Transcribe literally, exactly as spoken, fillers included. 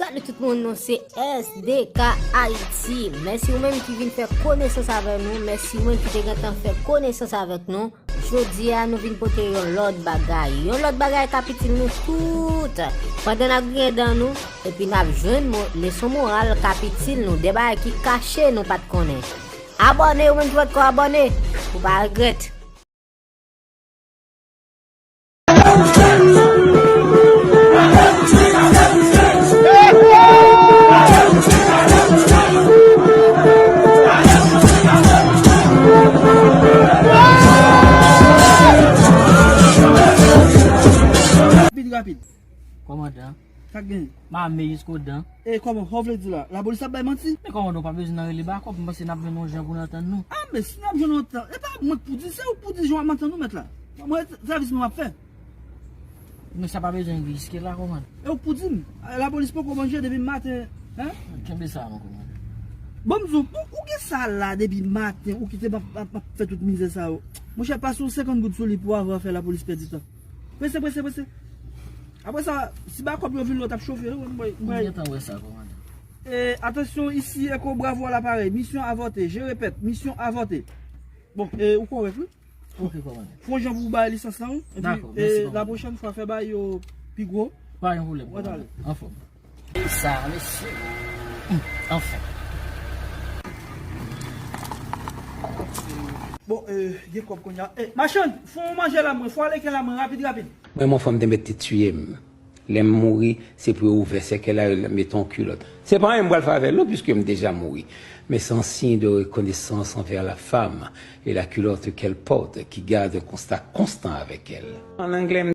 Salut tout moun, nou se S D K Haïti. Mèsi ou menm ki vin fè konesans avè nou. Mèsi ou menm ki te gentan fè konesans avèk nou. Jodi a, nou vin pote yon lòt bagay. Yon lòt bagay k ap itil nou tout. Pandan n ap griyen dan nou, epi n ap jwenn mo-, leson moral k ap itil nou. De bagay ki kache nou pa t konnen. Abòne, ou menm ki poko abòne, ou pa regrèt. Rapid, rapid. Kòmandan. Sa k gen? M ame jiskodan. E kòman, sa w vle di la? Lapolis ap bay manti? Men kòmandan, w pa bezwen nan rele bakòp, m panse n ap jwenn yon jan pou n antann nou. A, men si n ap jwenn yon antant, e pa mwen k pou di, se ou k pou di jan w ap antann nou, mèt la. Mwen, sèvis mwen m ap fè. Men sa pa bezwen riske la, kòmandan. E ou k pou di m. Lapolis poko manje depi maten, en? Kenbe sa non, kòmandan. Bon, m di w, ou, ou gen sa la depi maten, ou kite m ap, ap, ap fè tout mizè sa yo. Monchè, pase yon senkant goud sou li pou avwa fè lapolis pèdi tan. Prese, prese, prese. Apre sa, si bakòp yo vin lòt ap chofe, wi, m bay, m M bay. Gentan wè sa, kòmandan. E, atansyon, isi Eko, bravo à l'appareil. Mission avortée. Je répète, mission avortée. Bon, e, ou kòrèk, wi. Ok, kòmandan. Fon jan pou w bay lisans lan, wi. Epi, Dakò, e, mèsi, kòmandan. La prochaine fois, fè bay yo pi gwo. Pa gen pwoblèm, Mwen kòmandan. Anfòm. Sa, mesye. Anfen. Bon, e, gen kòb kounye a. E, machann, fon manje la mwen, fwa leken la mwen, rapid, rapid. Mwen, mon fanm te mèt te tiye m. Lè m mouri, se pou yo ouvè sèkèy la, yo mete yon kilòt. Se pa anyen m pral fè avè l non, piske m deja mouri. Men se yon siy de rekonesans anvè la femme et la culotte qu'elle porte, qui garde un contact constant avec elle. An anglè, m